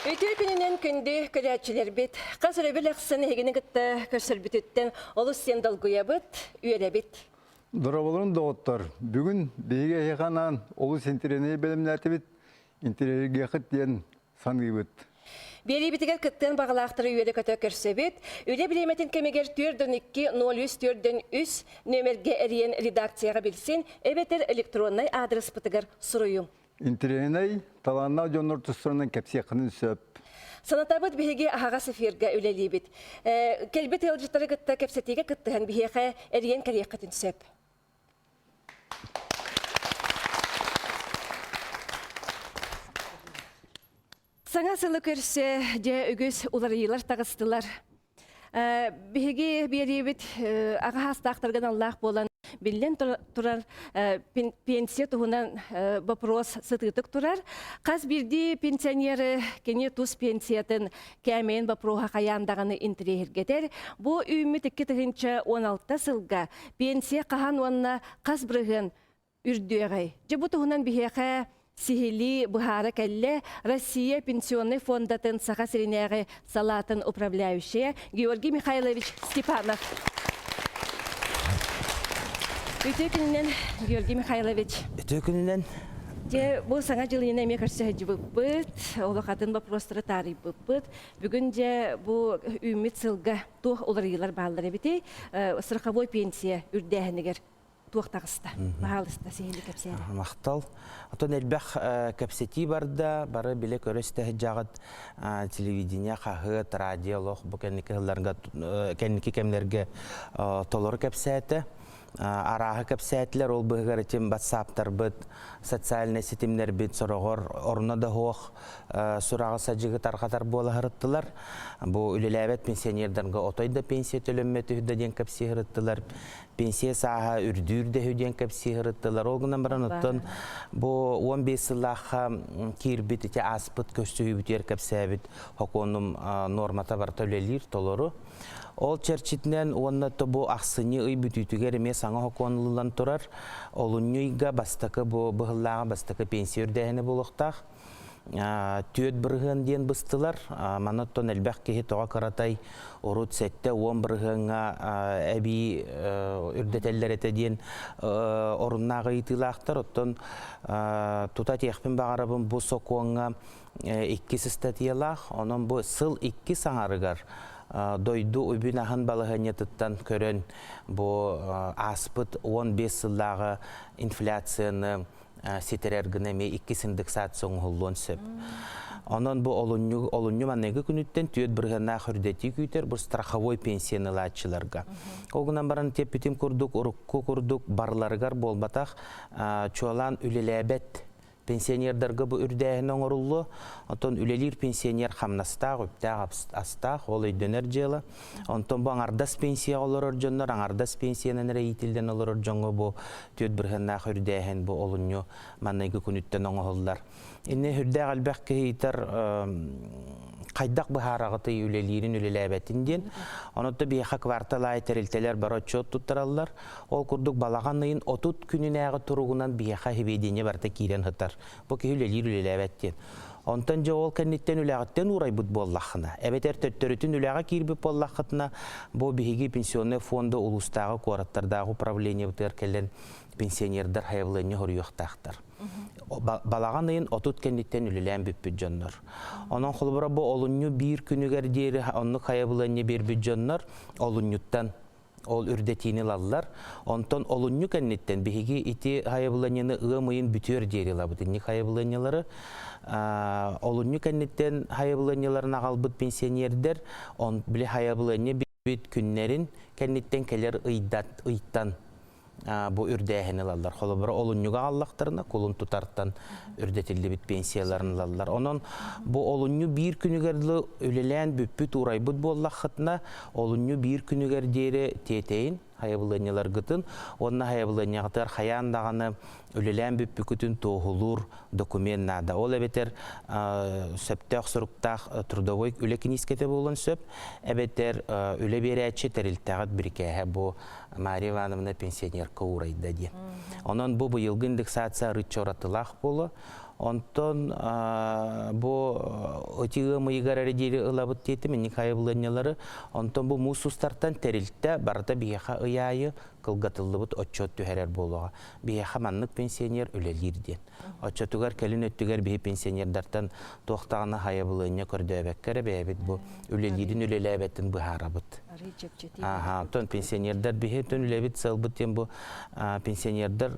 Үтүө күнүнэн күндү көрөөччүлэрбит. Хас өрөбүл ахсын эһигини кытта көрсөрбүтүттэн олус диэн долгуйабыт, үөрэбит. Дорооболорун доҕоттор! Бүгүн биһиги эһиэхэ анаан олус интэриэһинэй бэлэмнээтибит, интэриэһиргиэххит диэн саныыбыт. Биэриибитигэр кыттыан баҕалаахтары үөрэ-көтө көрсөбүт. Үлэ бириэмэтин кэмигэр 4-2 03 4-3 нүөмэргэ эрийэн редакцияҕа билсин, эбэтэр электроннай аадырыспытыгар суруйуҥ. Интэриэһинэй, талааннаах дьоннор тустарынан кэпсиэххинин сөп. Санатабыт биһиги аһаҕас эфиргэ үлэлиибит. Кэлбит ыалдьыттары кытта кэпсэтиигэ кыттыһан биһиэхэ эрийэн кэлиэххитин сөп. Саҥа сылы көрсө дьэ үгүс уларыйыылар таҕыстылар. Биһиги биэриибит аҕа саастаахтарга аналлаах буолан биллэн турар пенсия туһунан вопрос сытыытык турар. Хас биирдии пенсионеры кини тус пенсиятын кээмэйин боппуруоһа хайаан даҕаны интэриэһиргэтэр. Бу үүммүт 2016 сылга пенсия хаһан уонна хас бырыһыан үрдүөҕэй? Дьэ бу туһунан биһиэхэ сиһилии быһаара кэллэ Россия пенсионнай фондатын Саха сиринээҕи салаатын управляющайа Георгий Михайлович Степанов. Үтүө күнүнэн, Георгий Михайлович. Үтүө күнүнэн. Дьэ, бу саҥа дьыл эмиэ көрсө сылдьыбыппыт, олох атын боппуруостары таарыйбыппыт. Бүгүн дьэ бу үүммүт сылга туох уларыйыылар бааллар эбитий? Страховой пенсия үрдээһинигэр туох таҕыста? Баһаалыста, сиһилии кэпсээн. Махтал. Отон элбэх кэпсэтии барда, бары билэ-көрө истэ телевидение, хаһыат, радио олох бу кэнники сылларга кэнники кэмнэргэ толору кэпсээтэ. Арааһы кэпсээтилэр, ол быһыгар этим батсааптарбыт, социальнай ситимнэрбит сороҕор орно да суох сураҕы садьыгы тарҕатар буола сырыттылар. Бу үлэлээбэт пенсионердарга отой да пенсия төлөммөт үһү да диэн кэпсии сырыттылар. Пенсия сааһа үрдүүр да үһү диэн кэпсии сырыттылар. Ол гынан баран оттон бу 15 сыллаахха киирбит ити ааспыт көрсүһүүбүтүгэр кэпсээбит сокуонум нуормата барыта үлэлиир толору. Ол чэрчитинэн уонна бу ахсынньы ый бүтүүтүгэр эмиэ саҥа сокуон ылыллан турар. Олунньу ыйга бастакы бу быһыллааҕы бастакы пенсия үрдээһинэ буолуохтаах. 4% диэн быстылар. Маны оттон элбэх киһи тоҕо кыратай урут 70 бырыһыаҥҥа эбии үрдэтэллэр этэ диэн оруннаах ыйытыылаахтар. Оттон тута этиэхпин баҕарабын бу сокуоҥҥа иккис ыстатыйалаах. Онон бу сыл иккис аҥарыгар дойду үбүн-аһын балаһыанньатыттан көрөн бу ааспыт 15 сыллааҕы инфляцияны ситэрэр гына эмиэ иккис индексация оҥоһуллуон сөп. Онон бу олунньу, олунньу маныгы күнүттэн 4 бырыһыаннаах үрдэтии күүтэр бу страховой пенсияны ылааччыларга. Ол гынан баран тиэппитим курдук, урукку курдук барыларыгар буолбатах, чуолаан үлэлээбэт пенсионердарга бу үрдээһин оҥоруллуо. Оттон үлэлиир пенсионер хамнастаах, үптээх, астаах, ол өйдөнөр дьыала. Онтон бу аҥардас пенсияҕа олорор дьоннор, аҥардас пенсиянан эрэ иитиллэн олорор дьоҥҥо бу 4 бырыһыаннаах үрдээһин бу олунньу манныгы күнүттэн оҥоһуллар. Инне үрдээх элбэх киһи ыйытар хайдах быһаараҕытый үлэлиирин үлэлээбэтин диэн. Онон биһиэхэ квартал аайы тэрилтэлэр бары отчуот туттараллар. Ол курдук балаҕан ыйын 30 күнүнээҕи туругунан биһиэхэ сведения барыта киирэн сытар. Бу киһи үлэлиир үлэлээбэт диэн. Онтон дьэ ол кэнниттэн үлэҕиттэн уурайбыт буоллаххына, эбэтэр төттөрүтүн үлэҕэ киирбит буоллаххытына, бу биһиги пенсионнай фонда улуустааҕы куораттардааҕы управлениебытыгар кэлэн пенсионердар сайабылыанньа хоруйуохтаахтар. Балаҕан ыйын 30 кэнниттэн үлэлээн бүппүт дьоннор. Онон холобура бу олунньу биир күнүгэр диэри оннук сайабылыанньа биэрбит дьоннор олунньуттан ол үрдэтиини ылаллар. Онтон олунньу кэнниттэн биһиги ити хайабылыанньаны ыам ыйын бүтүөр диэри ылабыт. Инник хайабылыанньалары олунньу кэнниттэн хайабылыанньаларын аҕалбыт пенсионердэр он били хайабылыанньа бүт күннэрин кэнниттэн кэлэр ыйдат ыйтан бу үрдээһини ылаллар. Холобура, олунньуга аҕаллахтарына, кулун тутартан үрдэтиллибит пенсияларын ылаллар. Онон бу олунньу биир күнүгэр дылы үлэлээн бүппүт, уурайбыт буоллаххытына, олунньу биир күнүгэр диэри тиэтэйин, хайабылыанньаларгытын уонна хайабылыанньаҕытыгар хайаан даҕаны үлэлээн бүппүкүтүн туоһулуур документ наада. Ол эбэтэр сөптөөх суруктаах трудовой үлэ киниискэтэ буолуон сөп, эбэтэр үлэ биэрээччи тэрилтэҕит бирикээһэ бу Мария Ивановна пенсионерка уурайда диэн. Онон бу быйылгы индексация арыычча уратылаах буолуо. Онтон бу ити ыам ыйыгар эрэ диэри ылабыт диэтим инник хайабылыанньалары. Онтон бу муус устартан тэрилтэ барыта биһиэхэ ый аайы кылгатыллыбыт отчуот түһэрэр буолуоҕа. Биһиэхэ маннык пенсионер үлэлиир диэн. Оччотугар кэлин өттүгэр биһи пенсионердартан туох даҕаны хайабылыанньа көрдөөбөккө эрэ бэйэбит бу үлэлиирин үлэлээбэтин быһаарабыт. Аха, оттон пенсионердар биһи өттүн үлэбит сыалбыт диэн бу пенсионердар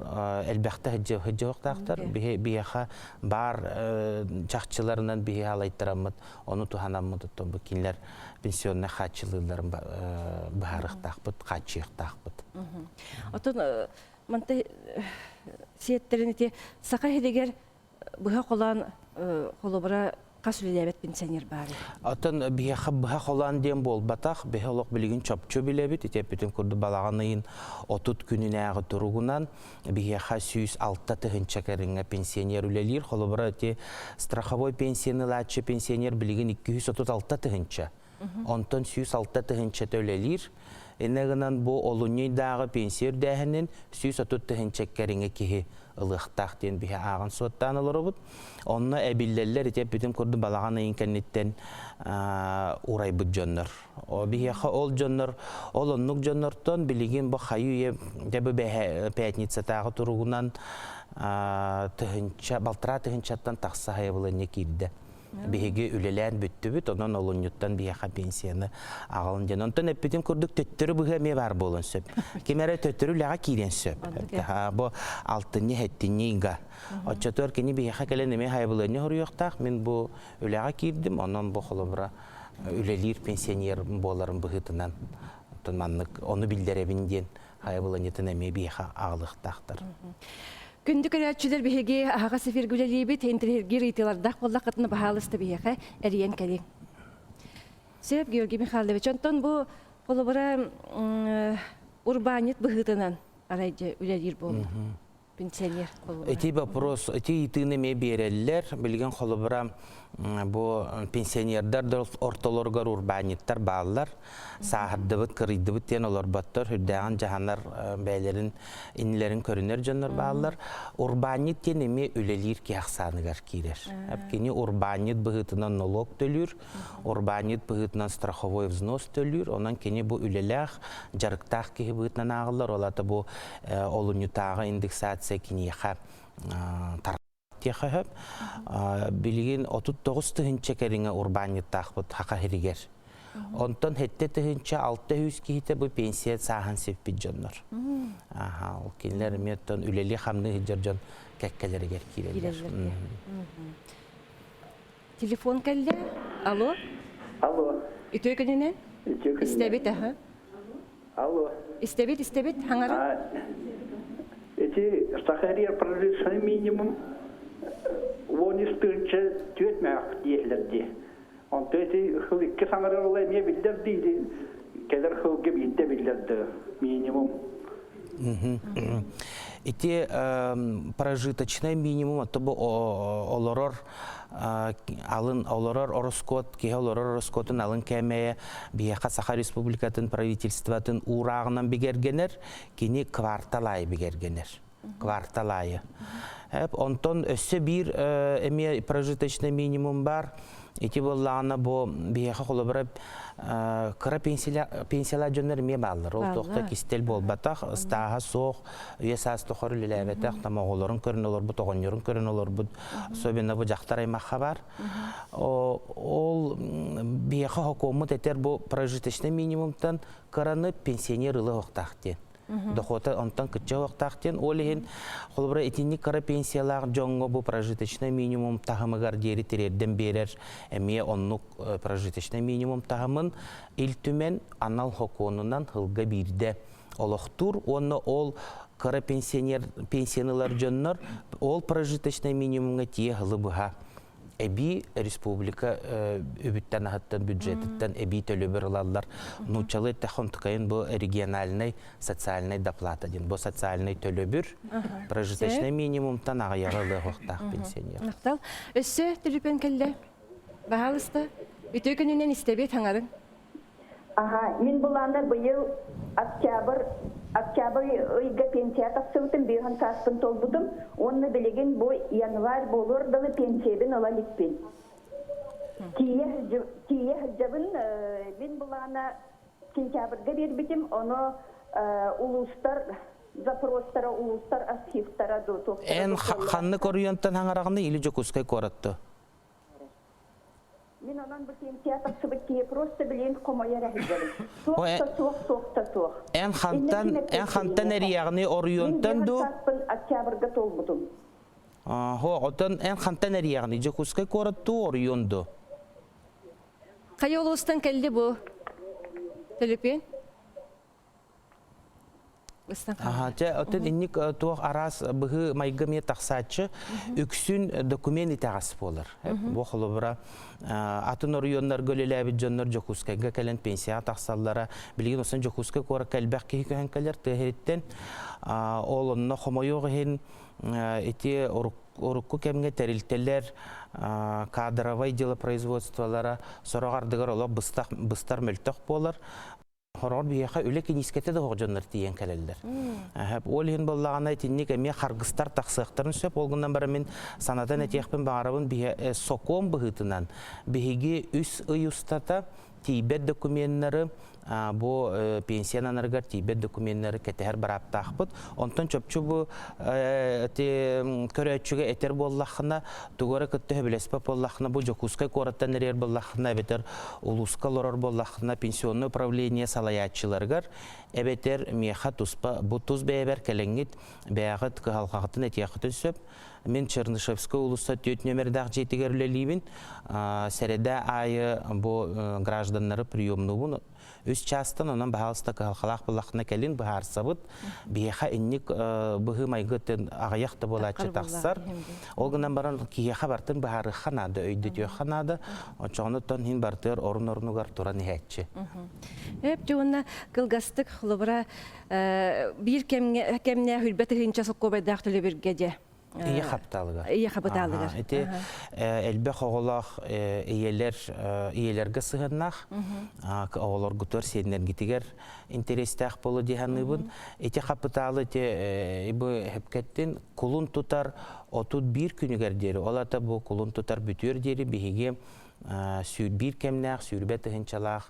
элбэхтэ сылдьыахтаахтар. Биһи биһиэхэ баар чахчыларынан биһи алайтараммыт, ону туһанаммыт оттон бу кинилэр пенсионнай хааччылыыларын быһаарыахтаахпыт, хааччыйыахтаахпыт. Оттон манта сиэттэрин ити саха иһигэр быһа холоон холобура хас үлэлээбэт пенсионер баарый? Оттон биһиэхэ быһа холоон диэн буолбатах. Биһи олох билигин чопчу билэбит. Ити эппитим курдук балаҕан ыйын 30 күнүнээҕи туругунан биһиэхэ 106 тыһыынча кэриҥэ пенсионер үлэлиир. Холобура ити страховой пенсияны ылааччы пенсионер билигин 236 тыһыынча. Онтон 106 тыһыынчата үлэлиир. Иннэ гынан бу олунньу ыйдааҕы пенсия үрдээһинин 130 тыһыынча кэриҥэ киһи ылыахтаах диэн биһи ааҕан суоттаан олоробут. Онно эбиллэллэр ити эппитим курдук балаҕан ыйын кэнниттэн урайбыт дьоннор. Биһиэхэ ол дьоннор, ол оннук дьоннортон билигин бу хайы үйэ бу пятницатааҕы туругунан тыһыынча, балтараа тыһыынчаттан тахса хайабыланньа киирдэ. Биһиги үлэлээн бүттүбүт, онон олунньуттан биһиэхэ пенсияны аҕалын диэн. Онтон эппитим курдук төттөрү быһыы эмиэ баар буолуон сөп. Ким эрэ төттөрү үлэҕэ киириэн сөп. Бу алтынньы, сэттинньи ыйга. Оччотугар кини биһиэхэ кэлэн эмиэ хайабылыанньа хоруйуохтаах. Мин бу үлэҕэ киирдим, онон бу холобура үлэлиир пенсионер буоларым быһыытынан оттон маннык ону биллэрэбин диэн хайабылыанньатын эмиэ биһиэхэ аҕалыахтаахтар. Күндү көрөөччүлэр биһиги аһаҕас эфиргэ үлэлиибит, интэриэһиргиир ыйытыылардаах буоллаххытына баһаалыста биһиэхэ эрийэн кэлиҥ. Сөп, Георгий Михайлович, онтон бу холобура урбаанньыт быһыытынан арай дьэ үлэлиир буолла. Пенсионер холобура. Ити вопрос, ити ыйытыыны эмиэ биэрэллэр. Билигин холобура бу пенсионердар да ортолоругар урбаанньыттар бааллар. Сааһырдыбыт, кырыйдыбыт диэн олорботтор, үрдээҕин дьаһанар бэйэлэрин иннилэрин көрүнэр дьоннор бааллар. Урбаанньыт диэн эмиэ үлэлиир киһи ахсааныгар киирэр. Кини урбаанньыт быһыытынан нолуок төлүүр, урбаанньыт быһыытынан страховой взнос төлүүр, онон кини бу үлэлээх, дьарыктаах киһи быһыытынан ааҕыллар, ол аата бу олунньутааҕы индексация киниэхэ тиэхэ сөп. Билигин 39 тыһыынча кэриҥэ урбаанньыттаахпыт Саха сиригэр. Онтон сэттэ тыһыынча 600 киһитэ бу пенсия сааһын сиппит дьоннор. Аха, ол кинилэр эмиэ оттон үлэлии-хамныы сылдьар дьон кэккэлэригэр киирэллэр. Телефон кэллэ. Алло. Алло. Үтүө күнүнэн. Үтүө күнүнэн. Истэбит, аха. Алло. Истэбит, истэбит, хаҥара. Эти Сахария прожиточный минимум 10 тыһыынча 4 мөөх диэһилэр дии. Онто эти хыл икки саҥарар эмиэ биллэр дии кэлэр хылга биирдэ биллэр да минимум. Ити прожиточный минимум ото бу олорор алын олорор ороскуот киһи олорор ороскуотун алын кээмэйэ биһиэхэ Саха Республикатын правительствотын уурааҕынан бигэргэнэр, кини квартал аайы бигэргэнэр. Квартал аайы. Онтон өссө биир эмиэ прожиточный минимум бар. Ити буоллаҕына бу биһиэхэ холобура кыра пенсиялаах дьоннор эмиэ бааллар. Ол туохта кистэл буолбатах, ыстааһа суох, үйэ саас тухары үлэлээбэтэх, там оҕолорун көрөн олорбут, оҕонньорун көрөн олорбут, особенно бу дьахтар аймахха бар. Ол биһиэхэ хокуоммут этэр бу прожиточный минимумтан кыраны пенсионер ылыахтаах диэн. Дохуота онтон кычча диэн. Ол иһин холобура итинник кыра пенсиялаах дьоҥҥо бу прожиточный минимум таһымыгар диэри тириэрдэн биэрэр эмиэ оннук прожиточный минимум таһымын Ил Түмэн анал хокуонунан сылга биирдэ олохтуур уонна ол кыра пенсионер пенсияны ылар дьоннор ол прожиточный минимумҥа тиийэ сылы быһа эбии республика үбүттэн аһыттан бюджетыттан эбии төлөбүр ылаллар. Нууччалыы эттэххэ онтукайын бу региональный социальный доплата диэн. Бу социальный төлөбүр прожиточный минимумтан аҕыйаҕы ылыахтаах пенсионер. Махтал. Өссө төлөпүөн кэллэ. Баһаалыста. Үтүө күнүнэн истэбит хаҥарын. Аха, мин булаана быйыл Октябрь октябрь ыйга пенсия тахсыбытым, биэһэн сааспын толбутум. Уонна билигин бу январь буолуор дылы пенсиябин ыла иликпин. Тиийэ тиийэ сылдьабын, мин былаана сентябрьга биэрбитим, ону улуустар запростара, улуустар архивтара ду туохтара Эн ханнык оройуонтан хаҥараҕыный или Дьокуускай куоратты? Мин онон бу пенсия тахсыбыт киһи просто билин хомойор эһигэрим. Суох да суох, суох да суох. Эн хантан эн хантан эрийэҕиний оройуонтан ду? Мин октябрьга толбутум. Хо, отон эн хантан эрийэҕиний Дьокуускай куорат дуу, оройуон дуу? Хайа улуустан кэлли бу? Төлөпүөн? Аха, чэ, оттон инник туох араас быһыы майгы эмиэ тахсааччы үксүн документ итэҕэс буолар. Бу холобура атын оройуоннарга үлэлээбит дьоннор Дьокуускайга кэлэн пенсияҕа тахсаллара. Билигин осон Дьокуускай куоракка элбэх киһи көһөн кэлэр тыа иһиттэн. Ол онно хомойуох иһин ити урукку кэмҥэ тэрилтэлэр кадровай делопроизводстволара сорох ардыгар олох быстар мөлтөх буолар. Хороҕор биһиэхэ үлэ киниискэтэ да суох дьоннор тиийэн кэлэллэр. Ол иһин буоллаҕына итинник эмиэ харгыстар тахсыахтарын сөп. Ол гынан баран мин санатан этиэхпин баҕарабын биһи сокуон быһыытынан биһиги үс ый устата тиийбэт докуменнары бу пенсия ананарыгар тиийбэт докуменнары кэтэһэр бырааптаахпыт. Онтон чопчу бу көрөөччүгэ этэр буоллаххына, тугу эрэ кытта сөбүлэспэт буоллаххына, бу Дьокуускай куораттан эрийэр буоллаххына эбэтэр улууска олорор буоллаххына, пенсионное управление салайааччыларыгар эбэтэр миэхэ туспа бу тус бэйэбэр кэлэҥҥит бэйэҕит кыһалҕаҕытын этиэххитин сөп. Мин Чернышевскай уулусса 4 нүөмэрдээх дьиэтигэр үлэлиибин. Сэрэдэ аайы бу гражданнары приемнуубун. Үс чаастан онон баһаалыста кыһалҕалаах буоллаххына кэлин быһаарсабыт. Биһиэхэ инник быһыы-майгы аҕыйах да буолааччы тахсар. Ол гынан баран киһиэхэ бартын быһаарыахха наада, өйдөтүөххэ наада. Оччоҕунуттан иһин бартыгар орун-орунугар туран иһээччи. Эп дьэ уонна кылгастык холобура биир кэмҥэ кэмнээх үрбэ тыһыынча сокуобайдаах төлөбүргэ дьэ Ийэ хапытаалыгар. Ийэ хапытаалыгар. Ити элбэх оҕолоох ийэлэр ийэлэргэ сыһыаннаах оҕолоргутугар сиэннэргитигэр интэриэстээх буолуо дии саныыбын. Ити хапытаалы ити бу хэпкэттин кулун тутар 31 күнүгэр диэри, ол ата бу кулун тутар бүтүөр диэри биһиги сүүрбиир кэмнээх, сүүрбэ тыһыынчалаах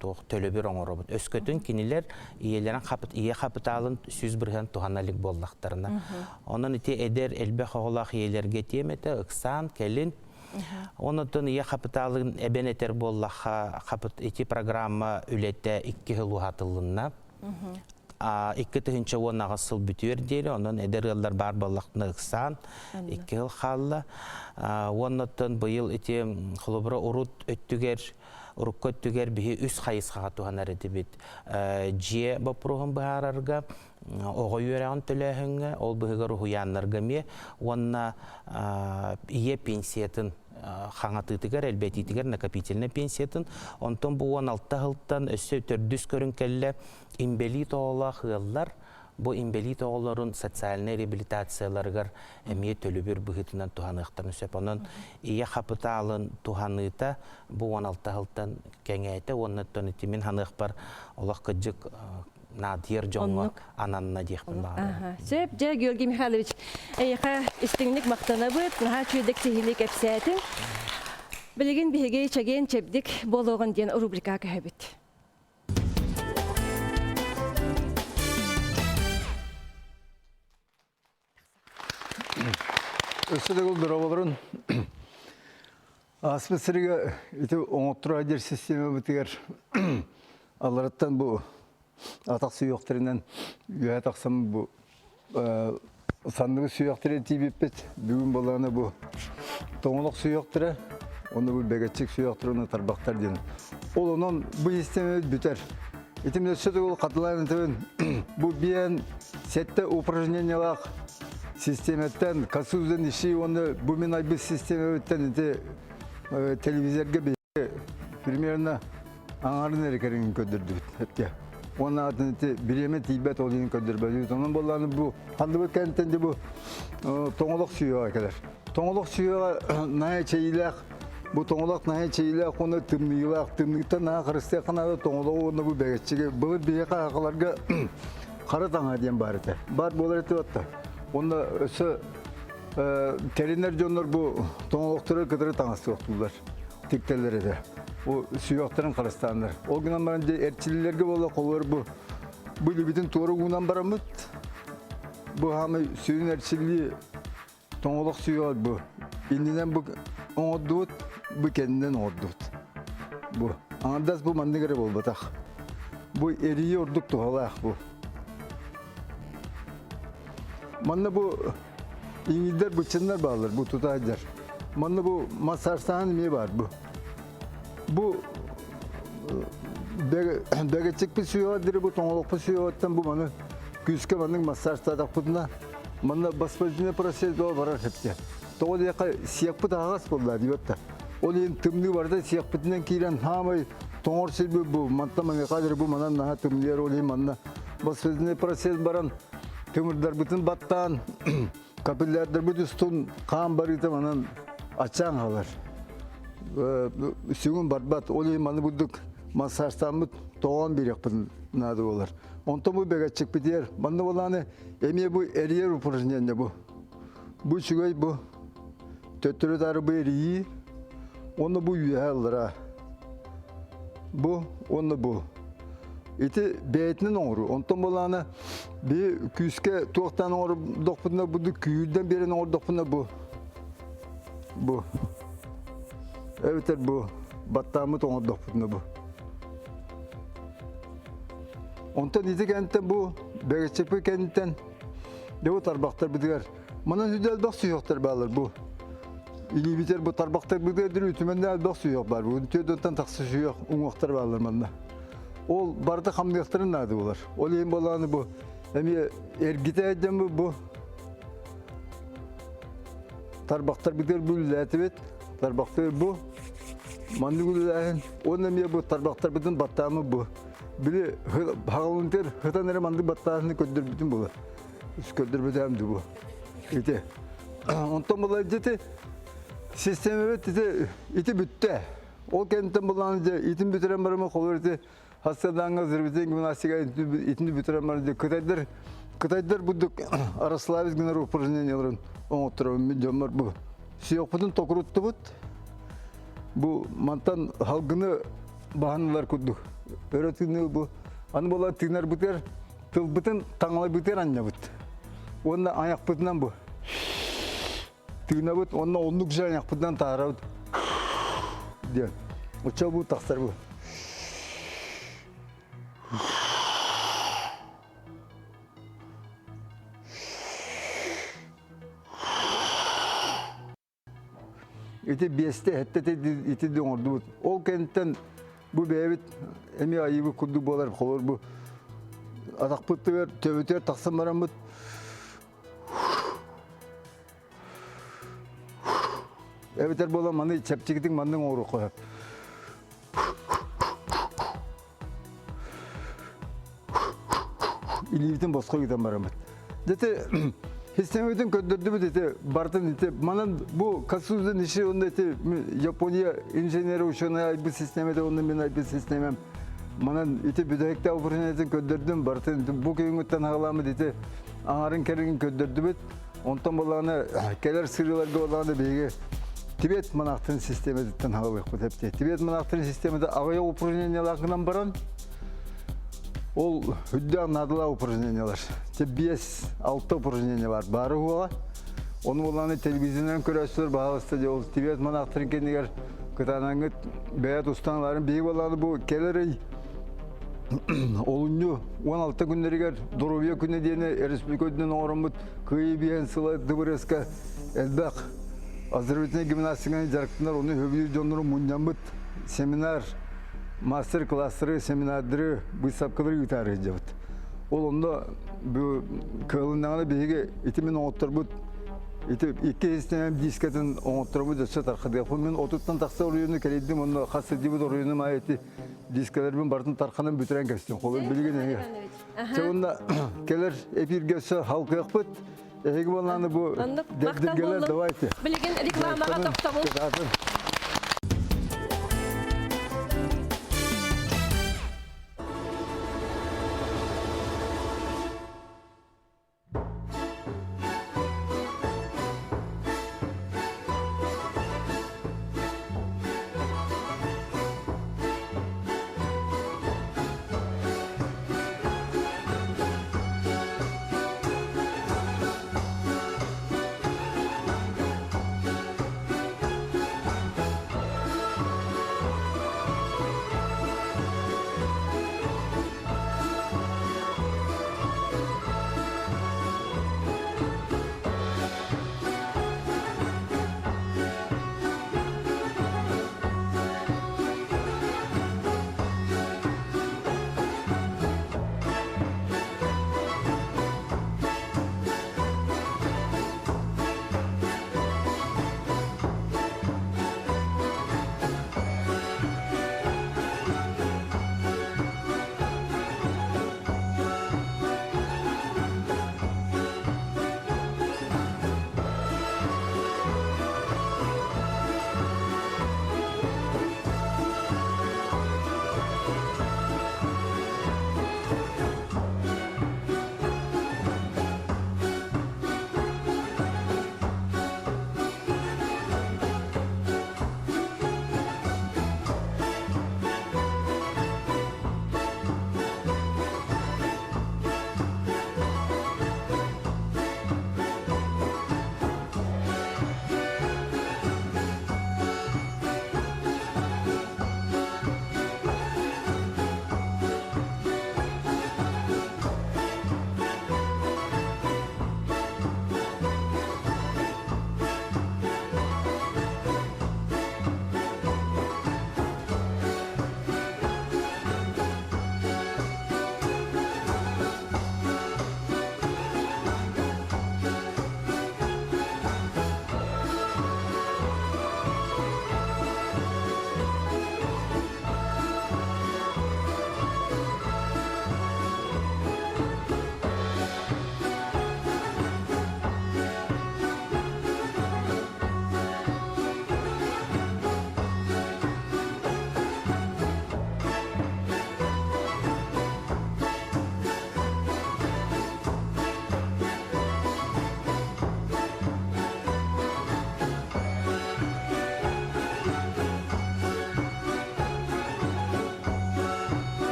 туох төлөбүр оҥоробут. Өскөтүн кинилэр ийэлэрин ийэ хапытаалын 100% туһана илик буоллахтарына. Онон ити эдэр элбэх оҕолоох ийэлэргэ этиэм этэ, ыксаан, кэлин. Онон ийэ хапытаалын эбэн этэр буоллахха, ити программа үлэтэ икки сыл уһатылынна. 2018 сыл бүтүөр диэри, онон эдэр ыаллар баар буоллахтына ыксаан, 2 сыл хаалла. Уоннаттан быйыл ити холобура урут өттүгэр, урукку өттүгэр биһи үс хайысхаҕа туһанар этибит. Дьиэ боппуруоһун быһаарарга, оҕо үөрэҕин төлөөһүҥҥэ, ол быһыгар уһуйааннарга эмиэ уонна ийэ пенсиятын хаҥатыытыгар, элбэтиитигэр накопительнай пенсиятын, онтон бу 16 сылтан өссө төрдүс көрүҥ кэллэ, инбэлиит оҕолоох ыаллар бу инбэлиит оҕолорун социальнай реабилитацияларыгар эмиэ төлөбүр быһыытынан туһаныахтарын сөп. Онон ийэ хапытаалын туһаныыта бу 16 сылтан кэҥээтэ уонна ити мин ханыахпар олох кыдьык наадыйар дьоҥҥо ананна диэхпин баҕарабын. Сөп, дьэ, Георгий Михайлович, эйиэхэ истиҥник махтанабыт, наһаа үчүгэйдик сиһилии кэпсээтиҥ. Билигин биһиги чэгиэн чэбдик буолуоҕун диэн рубрика көһөбүт. Өссө да дорооболорун. Ааспыт сырыга ити оҥотторо диэр системабытыгар аллараттан бу атах сүһүөхтэринэн үөһэ тахсан бу санныгы сүһүөхтэрэ тиийбиппит. Бүгүн буоллаҕына бу тоҥолох сүһүөхтэрэ, уонна бу бэгэччик сүһүөхтэрэ уонна тарбахтар диэн. Ол онон бу системабыт бүтэр. Итим өссө төгүл хатылаан этебин бу биэн сэттэ упражнениялаах систематтан Косузен иши уонна бу мин айбыт системабыттан ити телевизорга биһиги примерно аҥарын эрэ кэриҥин көрдөрдүбүт эпке. Уонна атын ити бириэмэ тиийбэт ол иһин көрдөрбөтүбүт. Онон буоллаҕына бу ханныбыт кэнниттэн де бу тоҥолох сүһүөҕэ кэлэр. Тоҥолох сүһүөҕэ наһаа эчэйиилээх. Бу тоҥолох наһаа эчэйиилээх уонна тымныылаах. Тымныыттан наһаа харыстыахха наада тоҥолоҕу уонна бу бэгэччиги. Былыр биһиэхэ сахаларга хара таҥаһа диэн баар этэ. Баар буолар этэ батта. Уонна өссө тэринэр дьоннор бу тоҥолохтору кытары таҥастыахтууллар, тиктэллэр этэ. Бу сүһүөхтэрин харыстааннар. Ол гынан баран дьэ эрчиллэргэ буола холуор бу бу илибитин туора уунан бараммыт бу хаамай сүрүн эрчиллии Тоҥолох сүһүөҕэр бу. Иннинэн бу оҥордубут, бу кэннинэн оҥордубут. Бу. Аҥардас бу маннык эрэ буолбатах. Бу эрийии ордук туһалаах бу. Манна бу иҥиирдэр быччыннар бааллар, бу тутаайдар. Манна бу массажтааһын эмиэ баар бу. Бу бэгэччикпит сүһүөҕэр диэри бу тоҥолохпут сүһүөҕүттэн бу маны күүскэ маннык массажтаатахпытына манна воспалительный процесс дуо барар сөптө. Тоҕо диэххэ сиэкпит аһаҕас буолла диэбэт да. Ол иһин тымныы барыта сиэкпитинэн киирэн хаамай тоҥор сирбит бу мантан маныаха диэри бу манан наһаа тымныйар ол иһин манна воспалительный процесс баран тымырдарбытын баттаан капиллярдарбыт устун хаан барыыта манан ачаан хаалар. Сүгүн барбат. Ол иһин маны бурдук массажтааммыт тоҕоон биэриэхпитин наада буолар. Онтон бу бэгэччикпитигэр манна буолааны эмиэ бу эрийэр упражнение бу. Бу үчүгэй бу. Төттөрү-таары бу эрийии. Уонна бу үөһэ аллара. Бу уонна бу. Ити бэйэтинэн оҥоруу. Онтон буолаана би күүскэ туохтаан оҥордохпутуна бу күүрдэн биэрэн оҥордохпуна бу бу эбэтэр бу баттааммыт оҥордохпутуна бу. Онтон ити кэнниттэн бу бэгэччэппит кэнниттэн дьэ бу тарбахтарбытыгар манан сүдэ элбэх сүһүөхтэр бааллар бу. Илиибитэр бу тарбахтарбытыгар дыр үтүмэннээх элбэх сүһүөх баар. Бу түөрдөнтөн тахса сүһүөх уҥуохтар бааллар манна. Ол барыта хамныахтарын наада буолар. Ол иһин буолааны бу эмиэ эргитэ сылдьан бу бу тарбахтарбытыгар бу үлэлээтибит. Тарбахтар бу маннык үлэлээһин уонна эмиэ бу тарбахтарбытын баттааммыт бу. Били хаҕылынтыр хытан эрэ маннык баттааһыны көрдөрбүтүм буолар. Көрдөрбүтээм дуу бу. Ити. Онтон була дьити системэбит ити ити бүттэ. Ол кэнниттэн булаан дьэ итин бүтэрэн барамы холор ити хастадаҥҥа зребетин гимнастика итини бүтэрэн баран дьэ кытайдар кытайдар бурдук расслабить гынар упражненияларын оҥотторобун мин дьоммор бу сүөхпүтүн токуруттубут бу мантан халгыны баһан ылар курдук өрө тыыныы бу аны буолан тыынарбытыгар тылбытын таҥалайбытыгар анньабыт уонна айахпытынан бу тыынабыт уонна оннук же айахпытынан таарабыт диэн оччо бу тахсар бу Ити биэстэ эттэ ити оҥордубут. Ол кэнниттэн бу бэйэбит эмиэ айыыбыт курдук буолар. Холобур бу атахпытыгар төбөтүгэр тахсан бараммыт эбэтэр буолан маны чэпчэкитик маннык оҥоруохха сөп. Илиибитин босхо ыытан бараммыт. Дете системабытын көрдөрдүбүт ити бартын ити манан бу Касуза Ниши онно ити Япония инженері ученый айбыт системете онно мен айбыт системам манан ити бүтэһикте упражнениетин көрдөрдүм бартын бу күнгүттэн хаҕаламмыт ити аҥарын кэриҥин көрдөрдүбүт онтон буоллаҕына кэлэр сырыыларга буоллаҕына биһиги Тибет монахтарын систематыттан хаҕалыахпыт эптэ. Тибет монахтарын системата аҕыйах упражнениялаах гынан баран ол үрдээх наадалаах упражнениялар. Те 5-6 упражнение бар. Бары хуаҕа. Оны буоллаҕына телевизорынан көрөөччүлэр баһаалыста дьэ ол Тибет монахтарын кэннигэр кытаанаңҥыт бэйэ тустан ыларын биһиги буоллаҕына бу кэлэр ый олунньу 16 күннэригэр доруобуйа күнэ диэни республика үрдүнэн оҥороммут Кыайыы биэһин сыла дыбарыаска элбэх оздоровительнай гимнастиканы дьарыктанар ону сөбүлүүр дьоннору мунньаммыт семинар, мастер-класстары, семинардары, быыстапкалары ыытаары сылдьабыт. Ол онно бу кыалыннаҕына биһиги ити мин оҥотторбут ити икки системам дискатын оҥотторбут өссө тархадыахпын. Мин отуттан тахса оройуону кэлэйдим, онно хас сылдьыбыт оройуонум аайы ити дискаларбын барытын тарханан бүтэрэн кэбистим. Холобур билигин эһиги Чэ уонна кэлэр эфиргэ өссө халкыахпыт. Эһиги буоллааны бу Оннук махтал дэбдиргэлэр буоллун. давайте. Билигин рекламаҕа тохтобул. Кытаатын.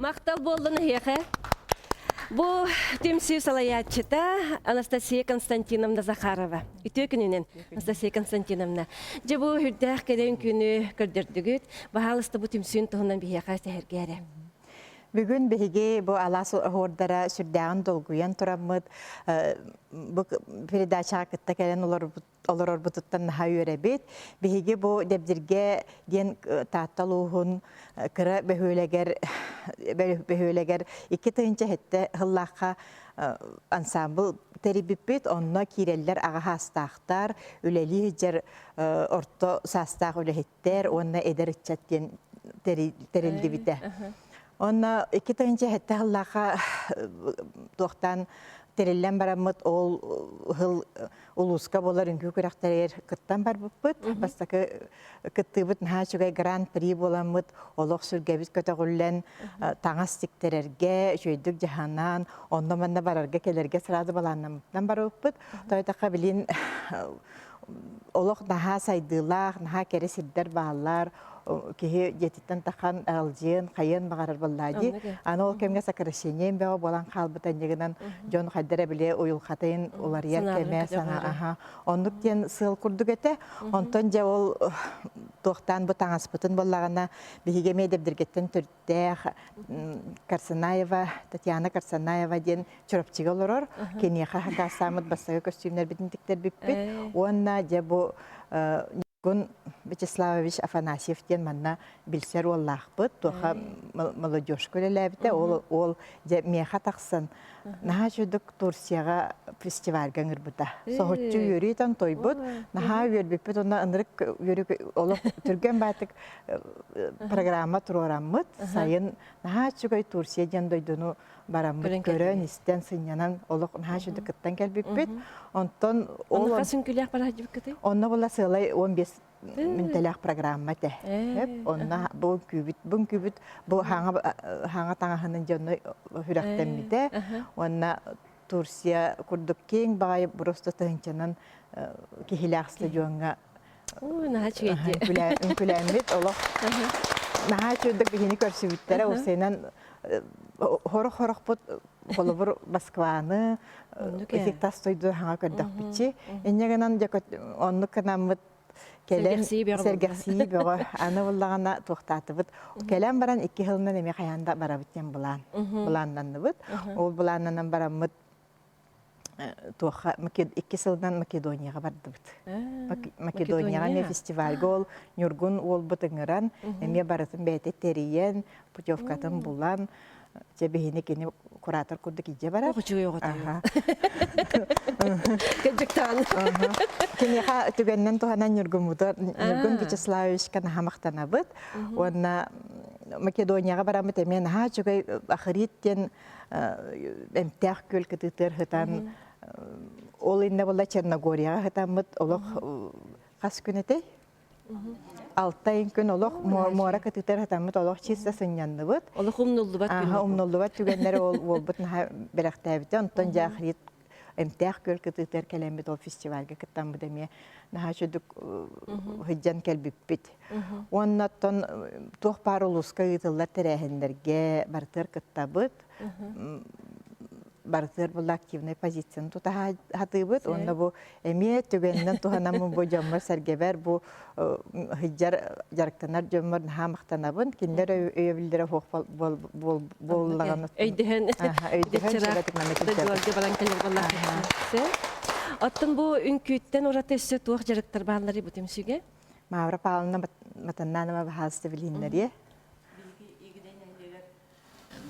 Махтал буоллун эһиэхэ. Бу түмсүү салайааччыта Анастасия Константиновна Захарова. Үтүө күнүнэн, Анастасия Константиновна. Дьэ бу үрдээх кэлэн күнү көрдөрдүгүт. Баһаалыста бу түмсүүн туһунан биһиэхэ сэһэргээ эрэ. Бүгүн биһиги бу алаас оһуордара сүрдээҕин долгуйан тураммыт бу передачаҕа кытта кэлэн олорорбутуттан наһаа үөрэбит. Биһиги бу Дэбдиргэ диэн Таатта улууһун кыра бөһүөлэгэр бөһүөлэгэр 2007 сыллаахха ансаамбыл тэрийбиппит. Онно киирэллэр аҕа саастаахтар, үлэлии сылдьар орто саастаах үлэһиттэр уонна эдэр ыччат диэн тэриллибитэ. Онно 2007 сыллаахха туохтаан тэриллэн бараммыт ол сыл улууска буолар үҥкүү күрэхтэригэр кыттан барбыппыт. Бастакы кыттыыбыт наһаа үчүгэй гран-при буоламмыт, олох сүргэбит көтөҕүллэн, таҥас тиктэрэргэ, үчүгэйдик дьаһанан, онно-манна барарга-кэлэргэ сразу балааннаммытынан барбыппыт. Тойтохха билин олох наһаа сайдыылаах, наһаа кэрэ сирдэр бааллар, киһи дьиэтиттэн тахан алдьыан, хайыан баҕарар буоллаа дии. Аны ол кэмҥэ сокращением бөҕө буолан хаалбыт анньыгынан дьон хайдара били уйулҕатын уларыйар кэмэ сана аха оннук диэн сыал курдук этэ. Онтон дьэ ол туохтаан бу таҥаспытын буоллаҕына биһиги эмиэ Дэбдиргэттэн төрүттээх Карсанаева, Татьяна Карсанаева диэн Чурапчыга олорор. Киниэхэ хакаастааммыт бастакы көстүүмнэрбитин тиктэрбиппит. Уонна дьэ бу Ньургун Вячеславович Афанасьев диэн манна билсэр уоллаахпыт. Туоха молодежка үлэлээбитэ. Ол уол дьэ миэхэ тахсан наһаа үчүгдүк Турцияҕа фестивальга ыҥырбыта. Соһуччу үөрүү тойбут. Наһаа үөрбүппүт уонна ынырык үөрүү олох түргэн баатык программа туруораммыт. Сайын наһаа үчүгэй Турция диэн дойдуну бараммыт көрөн, истэн, сынньанан олох наһаа үчүгдүк кыттан кэлбиппит. Онтон ол хас үҥкүүлээх бараһдьыбыккытый? Онно була сыалай 15 мүнтэлээх программа этэ. Онно бу үҥкүүбүт, бу үҥкүүбүт бу хаҥа хаҥа таҥаһынан дьонно сүрэхтэммитэ. Уонна Турция курдук киэҥ баҕайы просто тыһыынчанан киһилээх стадиоҥҥа наһаа үчүгэй үҥкүүлээммит олох наһаа үчүгэйдик биһини көрсүбүттэрэ уопсайынан хорох-хорохпут холобур Москваны итик тас дойду хаҥа көрдөхпүтчи инньэ гынан оннук гынаммыт кэлэн сэргэхсийии бөҕө аны буллаҕына туохтаатыбыт кэлэн баран икки сылынан эмиэ хайаан да барабыт диэн былаан былааннанныбыт ол былааннанан бараммыт туохха икки сылынан Македонияҕа бардыбыт. Македонияҕа эмиэ фестивальга ол Ньургун уолбут ыҥыран, эмиэ барытын бэйэтэ тэрийэн, путевкатын булан, дьэ биһини кини куратор курдук илдьэ барар. Үчүгэй оҕото. Кырдьыктаан. Киниэхэ түгэннэн туһанан Ньургуммуту Ньургун Вячеславовичка наһаа махтанабыт. Уонна Македонияҕа бараммыт эмиэ наһаа үчүгэй Ахрит диэн эмтээх күөл кытыытыгар сытан ол иннэ буолла Черногорияҕа сытаммыт олох хас күн этэй? Алтай күн олох муора кытыытыгар сытаммыт олох чисто сынньанныбыт. Олох умнуллубат күн. Умнуллубат түгэннэри ол уолбут наһаа бэлэхтээбитэ. Онтон дьаахрит эмтээх күөл кытыытыгар кэлэммит ол фестивальга кыттаммыт эмиэ наһаа үчүгдүк сылдьан кэлбиппит. Уонна оттон туох баар улууска ыытыллар тэрээһиннэргэ барытыгар кыттабыт. Барытыгар була активнай позицияны тута сатыыбыт. Уонна бу эмиэ түгэнинэн туһанаммын бу дьоммор-сэргэбэр бу сылдьар дьарыктанар дьоммор наһаа махтанабын. Кинилэр өйөбүллэрэ суох буоллаҕына өйдөһөн өйдөһөн баран кэлэр Оттон бу үҥкүүттэн ураты өссө туох дьарыктар баалларый бу түмсүүгэ? Мавра Павловна Матаннанова баһаалыста билиһиннэриэ.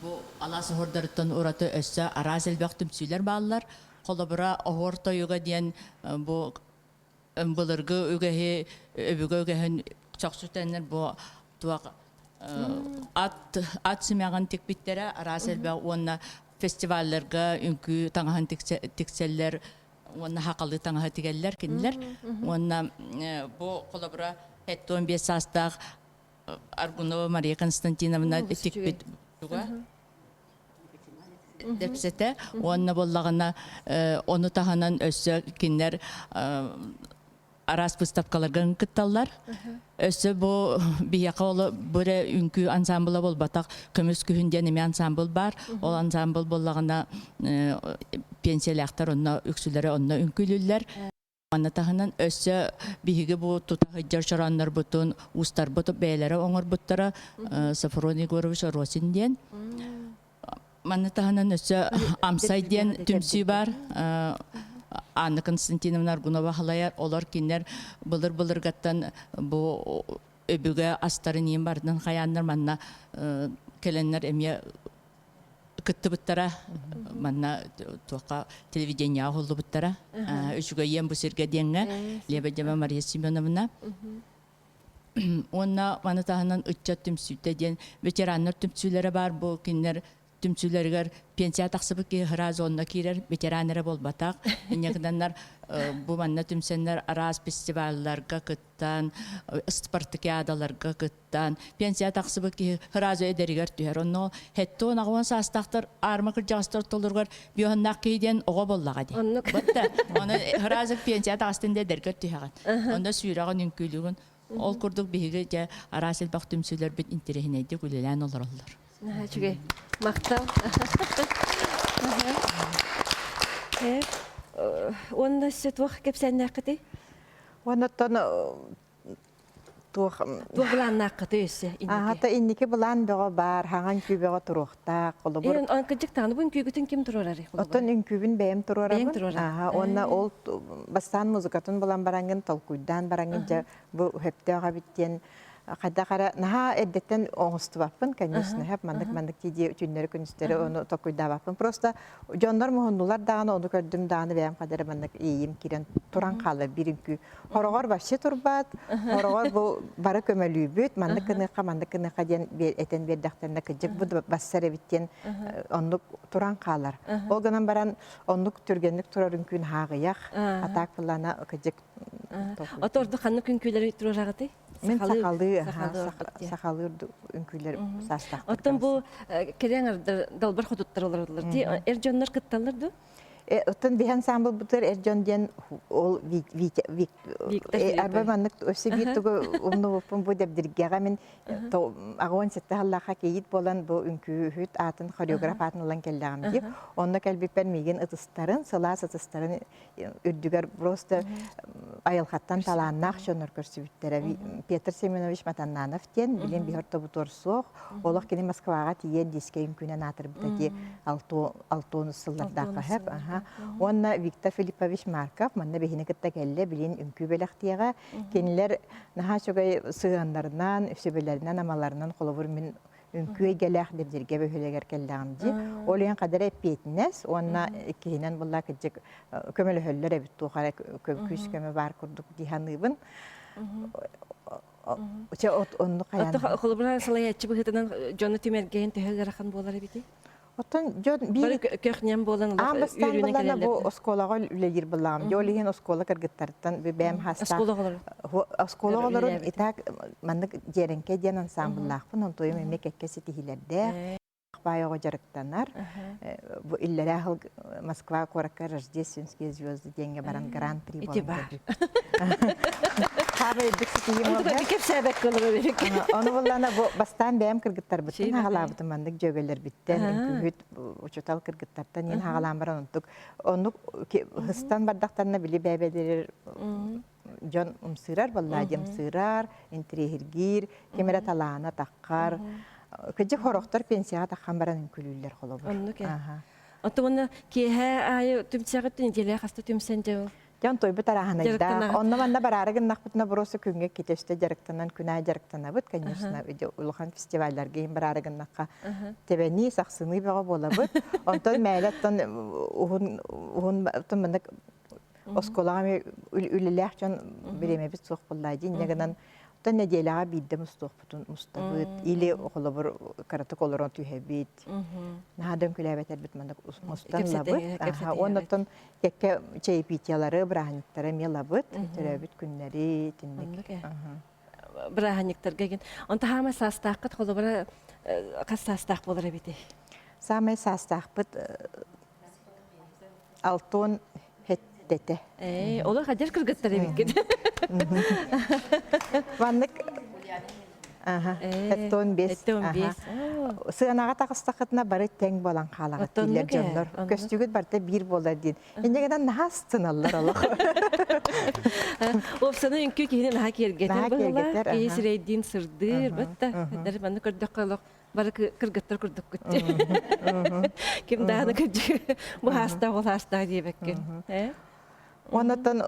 Бу алаас оһуордарыттан ураты өссө араас элбэх түмсүүлэр бааллар. Холобура, оһуор тойуга диэн бу былыргы үгэһи, өбүгэ үгэһин чохсутэннэр бу туох ат ат симэҕин тикпиттэрэ араас элбэх уонна фестивалларга үҥкүү таҥаһын тиксэллэр уонна хахалы таҥаһы тигэллэр кинилэр уонна бу холобура 75 саастаах Аргунова Мария Константиновна тикпит туга дэпсэтэ уонна буоллаҕына ону таһынан өссө кинилэр. Араас выставкаларга кытталлар. Өссө бу биһиэхэ ол бу эрэ үҥкүү ансамбла буолбатах, көмүс күһүн диэн эмиэ ансамбл баар. Ол ансамбл буоллаҕына пенсиялаахтар онно үксүлэрэ онно үҥкүүлүүллэр. Манна таһынан өссө биһиги бу тута сылдьар чорооннорбутун уустарбыт бэйэлэрэ оҥорбуттара Софрон Егорович Оросин диэн. Манна таһынан өссө Амсай диэн түмсүү бар. Анна Константиновна Аргунова халайар. Олор кинилэр былыр-былыргаттан бу өбүгэ астарын иин бардын хайааннар манна кэлэннэр эмиэ кыттыбыттара. Манна туохха телевидениеҕа уһуллубуттара. Үчүгэйиэн бу сиргэ диэҥҥэ Лебедева Мария Семеновна. Уонна маны таһынан ыччат түмсүүтэ диэн ветераннар түмсүүлэрэ баар бу кинилэр түмсүүлэригэр пенсия тахсыбыт киһи сразу онно киирэр ветеран эрэ буолбатах. Инньэ гынаннар бу манна түмсэннэр араас фестивалларга кыттан, спартакиадаларга кыттан, пенсия тахсыбыт киһи сразу эдэригэр түһэр. Онно хэттон аҕуон саастаахтар аарма кырдьаҕастар ортолоругар биоһаннаах киһи диэн оҕо буоллаҕа дии. Оннук. Батта оны сразу пенсия таҕыстын да эдэргэр түһэҕин. Онно сүүрэҕин, үҥкүүлүүгүн. Ол курдук биһиги дьэ араас элбэх түмсүүлэрбит интэриэһинэйдик үлэлээн олороллор. Наһаа үчүгэй. Махтал. Уонна өссө туох кэпсээннээххитий? Оннуттан туох Туох былааннааххытый өссө инники? Аһата инники былаан бөҕө баар, хаҥан үҥкүү бөҕө туруохтаах. Холобур, Эн кырдьык даҕаны бу үҥкүүгүтүн ким туруорарый? Оттон үҥкүүбүн бэйэм Бэйэҥ туруорабын. туруораҕын. Аха, уонна ол бастаан музыкатын булан бараҥҥын, толкуйдаан бараҥҥын дьэ бу сөптөөх эбит диэн хайдах эрэ наһаа эрдэттэн оҥостубаппын, конечно, сөп маннык-маннык дии түүннэри-күнүстэри ону толкуйдаабаппын. Просто дьоннор муһуннулар даҕаны, ону көрдүм даҕаны бэйэм хайдах эрэ маннык иэйиим киирэн туран хаалар биир үҥкүү. Хороҕор вообще турбат, хороҕор бу бары көмөлүүбүт, маннык гыныахха, маннык гыныахха диэн этэн биэрдэхтэринэ кырдьык бу бассар эбит диэн оннук туран хаалар. Ол гынан баран оннук түргэнник турар үҥкүүн хааҕыйах, атаак былаана кырдьык Ото ордук ханнык үҥкүүлэри туруораҕытый? Мин сахалыы, сахалыы үҥкүүлэр саастаахтар. Оттон бу кэлэн далбар хотуттар олороллор дии. Эр дьоннор кытталлар дуо? Оттон биһи ансамблбытыгар эр дьон диэн ол арба маннык өссө биир тугу умнубуппун бу дэбдиргэҕэ мин аҕуон сэттэ сыллаахха кийиит буолан бу үҥкүүһүт аатын хореограф аатын ылан кэллэҕим дии. Онно кэлбиппэр миигин ытыстарын, сылаас ытыстарын үрдүгэр просто айылҕаттан талааннаах дьоннор көрсүбүттэрэ. Петр Семенович Матаннанов диэн билин биһи ортобутугар суох. Олох кини Москваҕа тиийэн диискэ үҥкүүнэн аатырбыта дии алтонус сыллардаахха сөп. Уонна Виктор Филиппович Марков манна биһини кытта кэллэ, билин үҥкүү бэлэхтиэҕэ. Кинилэр наһаа үчүгэй сыһыаннарынан, сүбэлэринэн, амаларынан холобур мин үҥкүү эйгэлээх Дэбдиргэ бөһүөлэгэр кэллэҕим дии. Ол иһин хадара эппиэтинэс уонна иккиһинэн буолла кырдьык көмөлөһөллөр эбит туох эрэ күүс көмө баар курдук дии саныыбын. Чэ оннук хайаан. Холобура салайааччы быһыытынан дьону түмэргээн төһө ыарахан буолар эбитий? Оттон дьон биир көхньэм буолан аан бастаан буоллаҕына бу оскуолаҕа үлэлиир буоллаҕым. Дьэ ол иһин оскуола кыргыттарыттан бэйэм хастаах оскуола оҕолорун итак маннык Дьиэрэҥкэй диэн ансаамбыллаахпын, онтуойум эмиэ кэккэ ситиһиилэрдээх. Баай оҕо дьарыктанар. Бу иллэрээ сыл Москва куоракка Рождественские звезды диэҥҥэ баран гран-при Ити баар. Хаабай үрдүк ситиһиим Онтука кэпсээбэккэ олорор Ону буллана бу бастаан бэйэм кыргыттарбыттан хаҕалаабытым маннык дьүөгэлэрбиттэн, үҥкүүһүт учуутал кыргыттартан иин хаҕалаан баран онтук оннук хыстан бардахтарына били бэйбэлэрэр дьон умсыырар баллаа диэн умсыырар, интириэһиргиир, ким эрэ талаана таххар. Кыдьык хорохтор пенсияҕа таххан баран үҥкүүлүүллэр холобур. Оннук ээ. Оттон уонна киэһэ аайы түмсэҕит нэдиэлэ хаста түмсэн дьэ ол? Дьон тойбут арааһынайдаах. Онно манна бараары гыннахпытына боруоса күҥҥэ иккитэ үстэ дьарыктанан күн аайы дьарыктанабыт, конечно, улахан фестивалларга иһин бараары гыннахха тэбэнии, сахсыныы бөҕө буолабыт. Онтон мээлэ оттон уһун уһун оттон маннык оскуолаҕа эмиэ үлэлээх дьон бириэмэбит суох буоллаа дии. Инньэ гынан оттон нэдиэлэҕэ биирдэ мустуохпутун мустабыт или холобур кыратык олорон түһэбит. Наһаа да үҥкүүлээбэтэрбит маннык мустан ылабыт. Уонна оттон кэккэ чаепитиялары, бырааһынньыктары эмиэ ылабыт. Төрөөбүт күннэри итинник. Бырааһынньыктарга ген. Онто хаама саастааххыт холобура хас саастаах буолар эбитий? Саамай саастаахпыт алтон хетте. Сэттэтэ. Ээ, олох адьар кыргыттар эбиккит. Маннык Аха, 75. 75. Сыанаҕа таҕыстаххытына бары тэҥ буолан хаалаҕыт дииллэр дьоннор. Көстүүгүт барыта биир буолар диэн. Инньэ гынан наһаа астыналлар олох. Уопсана үҥкүү киһини наһаа киэргэтэр быһыылаах. Киһи сирэйдиин сырдыыр. Бытта. Манны көрдөххө олох бары кыргыттар курдуккут. Ким даҕаны кырдьык бу хаастаах ол хаастаах диэбэккин. Оннуттан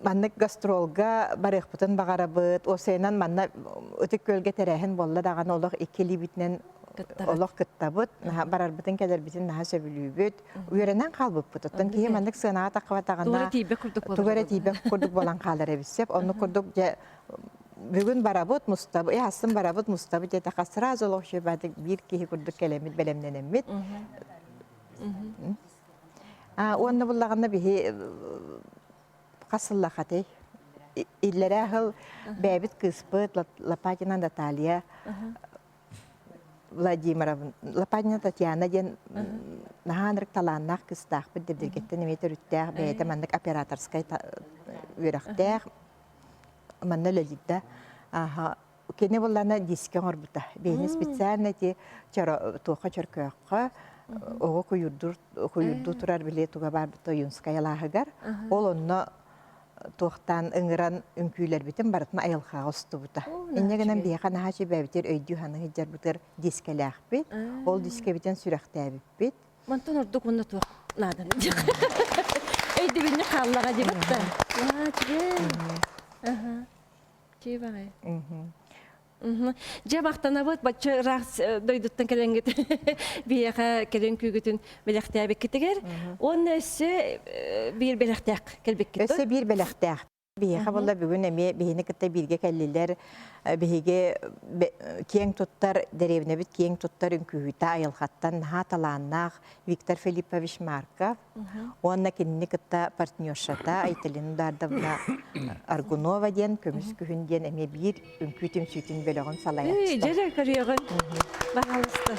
маннык гастролга барыахпытын баҕарабыт. Уопсайынан манна Ытык Күөлгэ тэрээһин буолла даҕаны олох икки илиибитинэн олох кыттабыт. Барарбытын кэлэрбитин наһаа сөбүлүүбүт. Үөрэнэн хаалбыппыт. Оттон киһи маннык сыанаҕа таххыбатаҕына тугу эрэ тиийбэт курдук буолан хаалар эбит сөп. Оннук курдук дьэ бүгүн барабыт мустабыт, астын барабыт мустабыт диэтэххэ сразу олох үчүгэй биир киһи курдук кэлэммит бэлэмнэнэммит. Уонна буллаҕына биһи хас сыллаахатый? Иллэрээ сыл бэйэбит кыыспыт Лопатина Наталья Владимировна, Лопатина Татьяна диэн наһаа ынырык талааннаах кыыстаахпыт Дэбдиргэттэн эмиэ төрүттээх бэйэтэ маннык операторскай үөрэхтээх манна үлэлиирдэ. Кини буллана диске оҥорбута. Биһини специально ити туохха чөркөөххө оҕо куйурдуур куйурдуу турар били туга барбыт Ойуунскай алааһыгар. Ол онно туохтаан ыҥыран үҥкүүлэрбитин барытын айылҕаҕа устубута. Инньэ гынан биһиэхэ наһаа үчүгэйбитигэр өйдүү саныы сылдьарбытыгар дискэлээхпит. Ол дискэбитин сүрэхтээбиппит. Мантан ордук уонна туох нааданы өйдөбүнньүк хааллаҕа диэбит да. Аха. Чэй баҕай. Дьэ махтанабыт бачча ыраах дойдуттан кэлэҥҥит биһиэхэ кэлин күүгүтүн бэлэхтээбиккитигэр. Уонна өссө биир бэлэхтээх кэлбиккит. Өссө биир бэлэхтээх. Биһиэхэ буолла бүгүн эмиэ биһини кытта бииргэ кэллилэр. Биһиги киэҥ туттар, дэриэбинэбит киэҥ туттар үҥкүүһүтэ айылҕаттан наһаа талааннаах Виктор Филиппович Марков Уонна кинини кытта партнершата Айталина Дардовна Аргунова диэн Көмүс күһүн диэн эмиэ биир үҥкүү түмсүүтүн бөлөҕүн салайааччыта. Дьэ көрүөҕүн. Баҕалыста.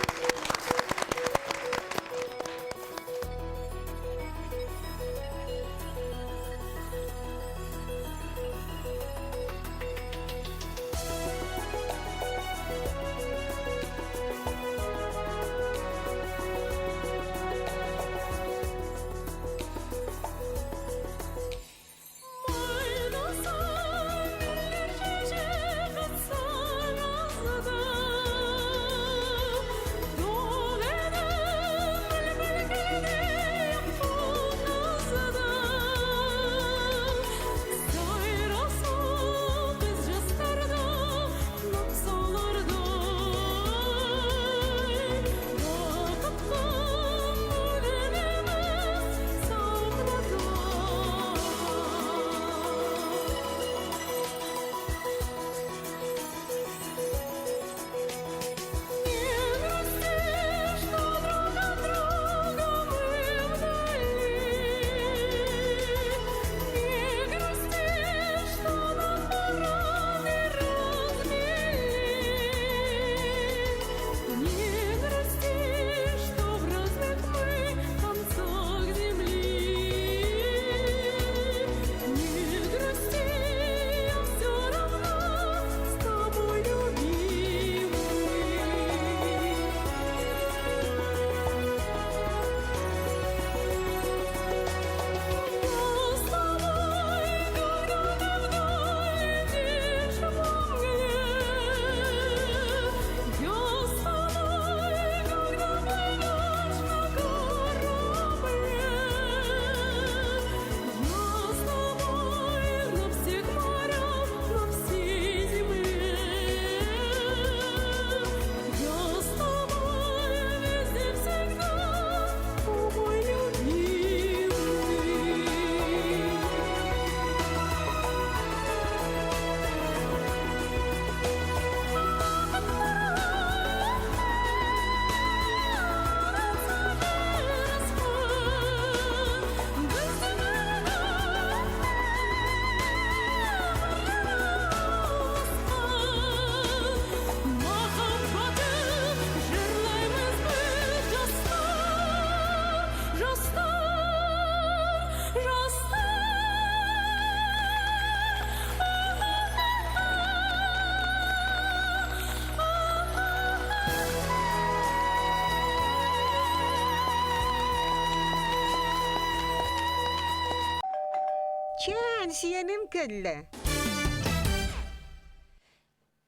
Костячаан, сиэним кэллэ.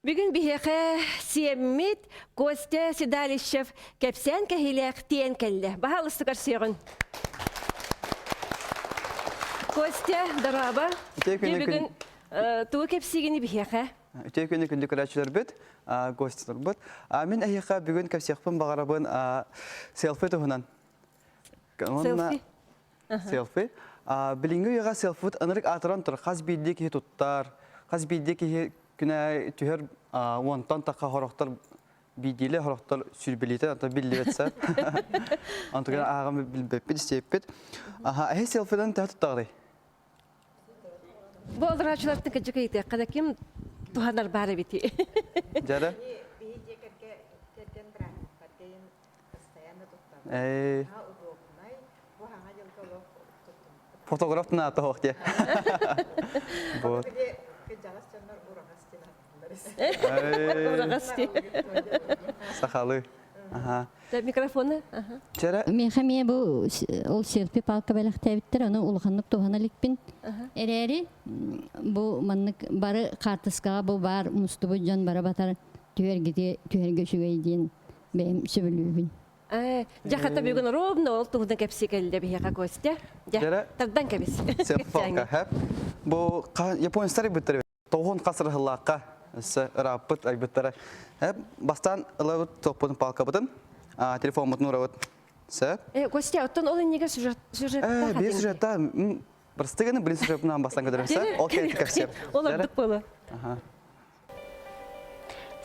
Бүгүн биһиэхэ сиэммит Костя Седалищев кэпсээн кэһиилээх тиэн кэллэ. Баһаалыстыгар сүөҕүн. Костя, дорообо. Үтүө күнү Бүгүн тугу кэпсиигини биһиэхэ? Үтүө күнү күндү көрөөччүлэрбит, гостиларбыт. Мин эһиэхэ бүгүн кэпсиэхпин баҕарабын селфи туһунан. Селфи? Селфи. Билиҥҥи үйэҕэ селфибыт ынырык аатыран турар. Хас биирдии киһи туттар, хас биирдии киһи күнэ түһэр уонтан тахха хорохтор биирдиилэ хорохтор сүүрбэлиитэ онтон биллибэт сэр. Онтугар ааҕан билбэппит, истиэппит. Аха, эһи селфидан төһө туттаҕыный? Бу олорааччылартан кырдьык ыйытыахха да ким туһанар баар эбитий? Дьара. Кэргэн бырааһынньыктарга постоянно туттабын. Удобнай. Бу хаҥа дьылга олох Фотограф наата хоох диye. Вот. Кыдьаҕас дьоннор ураҕас диэн Ураҕас диэн. Сахалы. Аха. Микрофоны. Чара. Миэхэ эмиэ бу ол селфи палка бэлэхтээбиттэр, ону улаханнык туһана иликпин. Эрээри бу маннык бары хаартыскаҕа бу баар мустубут дьон бара батар түһэргити түһэргэ үчүгэй диэн бэйэм сөбүлүүбүн. Дьахата бүгүн ровно ол туһунан кэпсии кэллэ биһиэхэ Костя. Дьэ, тардан кэбис. Селфи Бу японецтар айбыттар тоҕуһун хас ыраһылаахха өссө ырааппыт айбыттара. Бастаан ылабыт топпутун палкабытын, телефоммутун урабыт. Сөп. Костя, оттон ол иннигэр сюжет сюжетта Биир сюжетта Простыганы билин сюжетынан бастан көдөрөсө. Ол кэлки кэпсиэм. Ол ордук болу.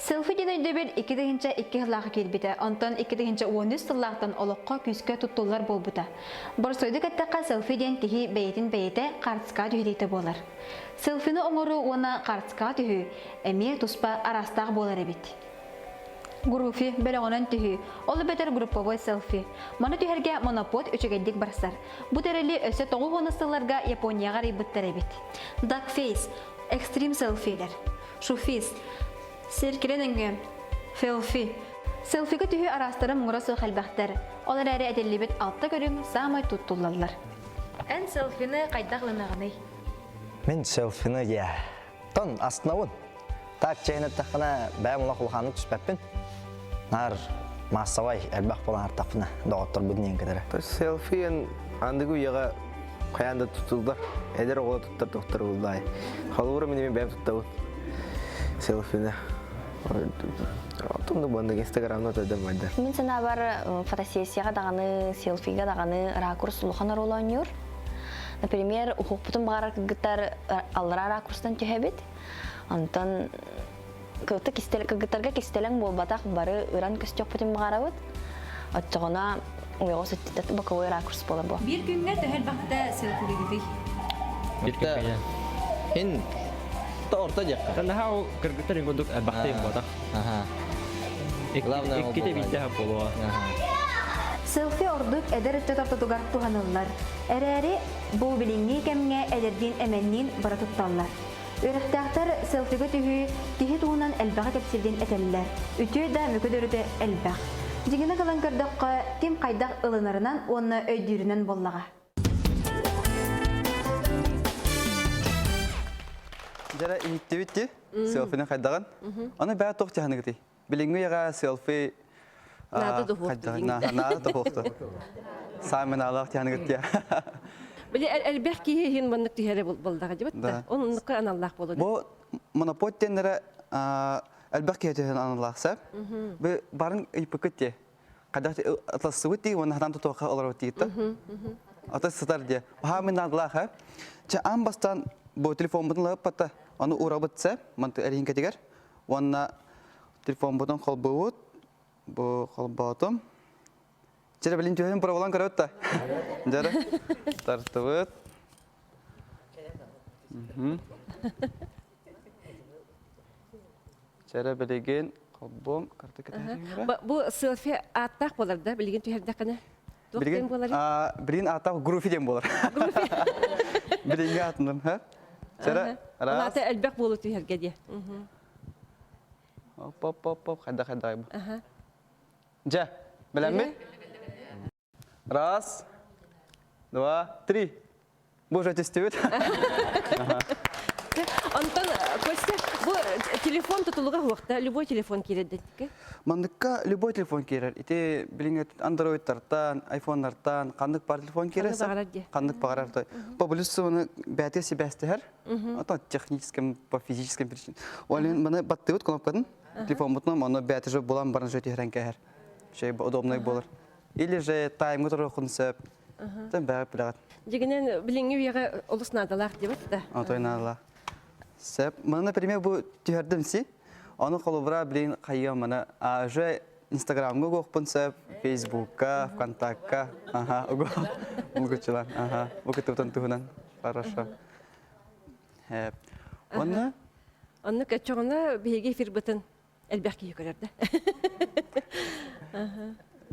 Селфи диэн өйдөбүл 2002 сыллаахха киирбитэ, онтон 2013 сыллаахтан олоххо күүскэ туттуллар буолбута. Боростуойдук эттэххэ, селфи диэн киһи бэйэтин бэйэтэ хаартыскаҕа түһэриитэ буолар. Селфины оҥоруу уонна хаартыскаҕа түһүү эмиэ туспа араастаах буолар эбит. Груфи, бөлөҕүнэн түһүү, ол эбэтэр групповой селфи. Маны түһэргэ монопод үчүгэйдик барсар. Бу тэрили өссө 90 сылларга Японияҕа арыйбыттар эбит. Duckface, экстрим селфилэр. Шуфис, сиркилэн өҥүө, фелфи. Селфига түһүү араастара муҥура суох элбэхтэр. Ол эрээри этиллибит алта көрүҥ саамай туттуллаллар. Эн селфины хайдах ылынаҕыный? Мин селфины я тон астынабын. Так чэйин эттэххинэ бэйэм улах улаханнык түспэппин. Наар маассабай элбэх буолан артахпына доҕотторбут диэн кытары. Селфи андыгы үйэҕэ хайаан да тутуллар. Эдэр оҕо туттар тохтор буллаай. Холобура мин бэйэм туттабын. Селфини. Отунду баннык инстаграмна төдөм майда. Мин санаабар фотосессияға даҕаны, селфига даҕаны ракурс улахан оруолу оонньуур. Например, уһукпутун баҕарар кыргыттар аллараа ракурстан түһэбит. Онтон кыргыттар кистэл, кыргыттарга кистэлэҥ буолбатах, бары ыран көстүөхпүтүн баҕарабыт. Оччоҕуна уйаҕас өттүттэн боковой ракурс буолар буо. Биир күҥҥэ төһө элбэхтэ селфилигитий? Биир күҥҥэ. Ин орто диэххэ. Наһаа ол кыргыттар ин курдук элбэхтэ ин буотах. Главное Икките биирдэ буолуо. Селфи ордук эдэр ыччат ортотугар туһаныллар. Эрээри бу билиҥҥи кэмҥэ эдэрдиин эмэнниин бара тутталлар. Үөрэхтээхтэр селфига түһүү киһи туһунан элбэҕи кэпсииргин этэллэр. Үтүө да мөкү дөрүтэ элбэх. Дьиҥинэ ылан көрдөххө, ким хайдах ылынарынан уонна өйдүүрүнэн буоллаҕа. Дьара иһиттибит ти селфини хайдаҕын. Аны бää туох тиһаныгытый? Билиҥҥи үйэҕэ селфи Наада духуохту. Наада духуохту. Саамай наалаах тиһаныгыт тиэ. Били элбэх киһи иһин маннык түһэрэ болдаҕа дьыбыт да. Оннукка аналлаах болу. Бу монопод диэннэрэ элбэх киһи түһэн аналлаах сап. Бу барын ыйпыкыт те. Хайдах атлассыбыт дии уонна хатан тутуохха олоробут диитта. Ата сытар дии. Хаамын наадалаах э. Чэ аан бастаан бу телефоммутун лаппата аны урабыт сэ манты эриһинкэтигэр уонна телефоммутун холбуубут бу холбоотум Чere билин түһэн пробалан көрөбүт да. Дьэрэ тартыбыт. Чere билигин холбуом карта Бу селфи ааттаах болар да билигин түһэрдэххинэ? Туох диэн буолар? Билигин ааттаах груфи диэн буолар. Билигин аатынан, ха? Чere, раз. Ата элбэх буолу түһэргэ диэ. Оп, оп, оп, оп, хайда хайда бу. Дьэ, билэммит? Раз, два, три. Бу уже түстүбүт. Онтон, Костя, бу телефон тутулуга хуохта, любой телефон киирэр дэтикке? Манныкка любой телефон киирэр. Ити билиҥҥи андроидтартан, айфоннартан ханнык бар телефон киирэр. Ханнык баҕарар дии. Ханнык баҕарар той. По плюс оны бэйэтэ сибээстэһэр. Ото техническим, по физическим причинам. Ол маны баттыбыт кнопкатын телефонбутунан ону бэйэтэ же булан баран же түһэрэн кэһэр. Şey удобный болар. Или же таймы туруохун сөп. Тэн бэҕэ билэҕит. Дьигинэн билиҥҥи үйэҕэ олус наадалаах диэбит да. Отой наадалаах. Сөп. Маны, например, бу түһэрдим си. Ону холобура билин хайыам маны уже Инстаграмга угуохпун сөп, Фейсбукка, ВКонтакка, аха, угу. Угучулан, аха, бу кытыбытын туһунан. Хорошо. Онно Онно көчөҕүнэ биһиги эфирбытын элбэх киһи көрөр да.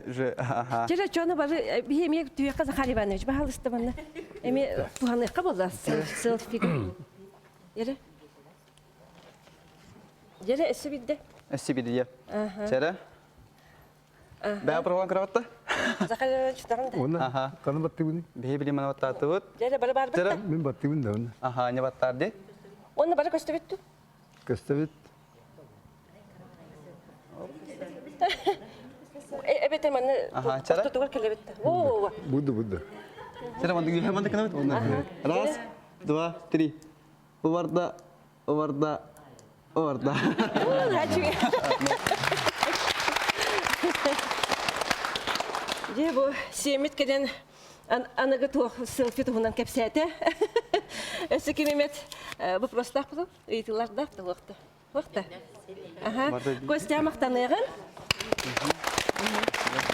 Чэ, чону бары биһи эмиэ түһүөххэ Захар Иванович баһалыста манна. Эмиэ туһаныахха буолла селфига. Ере. Ере өссө бидде. Өссө бидде. Чэрэ. Бää программ кыраватта? Захар Иванович таҕын да. Уонна ханна баттыбыный? Биһи билим мана баттаатыбыт. Дьэ, бары барбыт да. Мин баттыбын да уонна. Аха, не баттаар ди. Уонна бары көстүбүт Көстөбүт. Эбэтэр манна ортотугар кэлэбит. Во-во-во. Буду, буду. Сera манды gühe манды кынабыт. Раз, два, три. Уварда, уварда, уварда. Дьэ бу сиэммит кэлэн аныгы туох селфи туһунан кэпсээтэ. Өссө ким эмэт вопростаах буолуо? Ыйытыылардаах да уохта. Уохта. Аха. Костя махтаныаҕын.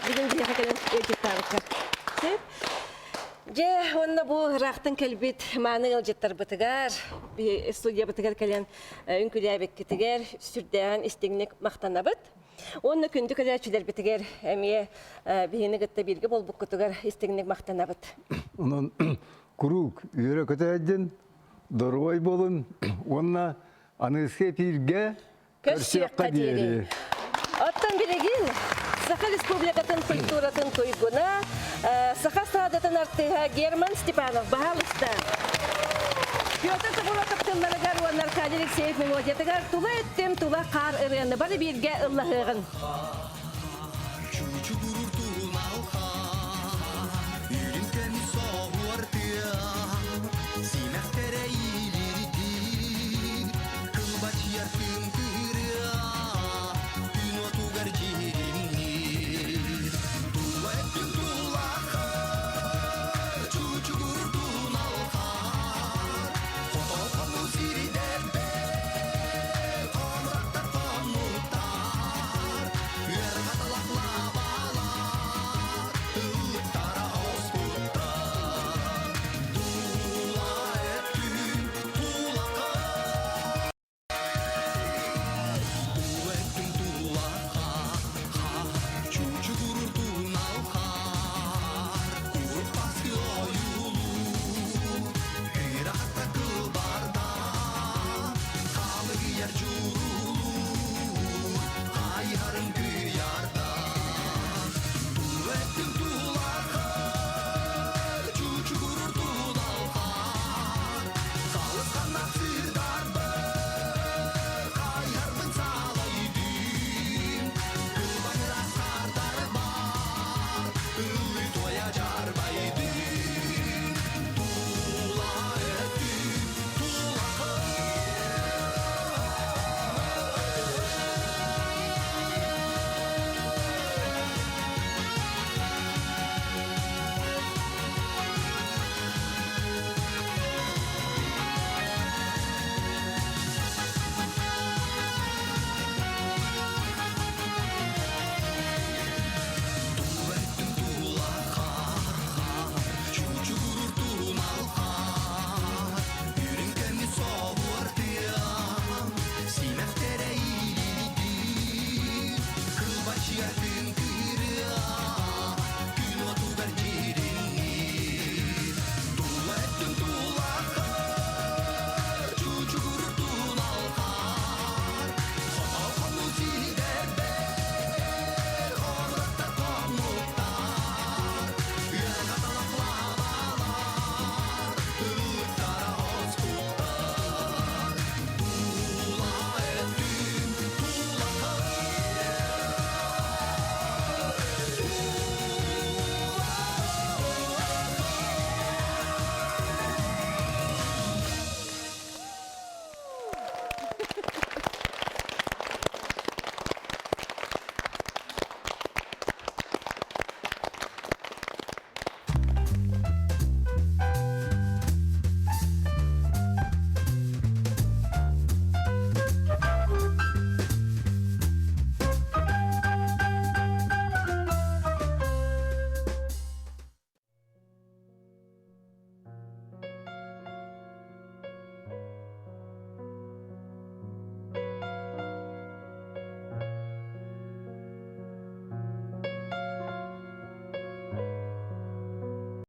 Бүгүн биһиэхэ кэлэн ыалдьыттаабыккар. Сөп. Дьэ, уонна бу ыраахтан кэлбит мааны ыалдьыттарбытыгар, студиябытыгар кэлэн үҥкүүлээбиккитигэр сүрдээҕин истиҥник махтанабыт. Уонна күндү кэлээччилэрбитигэр эмиэ биһини кытта бииргэ буолбуккутугар истиҥник махтанабыт. Онон куруук үөрэ-көтө сылдьын, доруобай буолун уонна аныгыскы эпииргэ көрсүөххэ диэри. Оттон билигин Саха Республикатын культуратын туйгуна, Саха эстрадатын артыыһа Герман Степанов баһаалыста. Петр Тобулатов тылларыгар уонна Аркадий Алексеев мелодиятыгар «Тула өттүм, тула хаар» ырыаны бары бииргэ ыллаһыаҕын.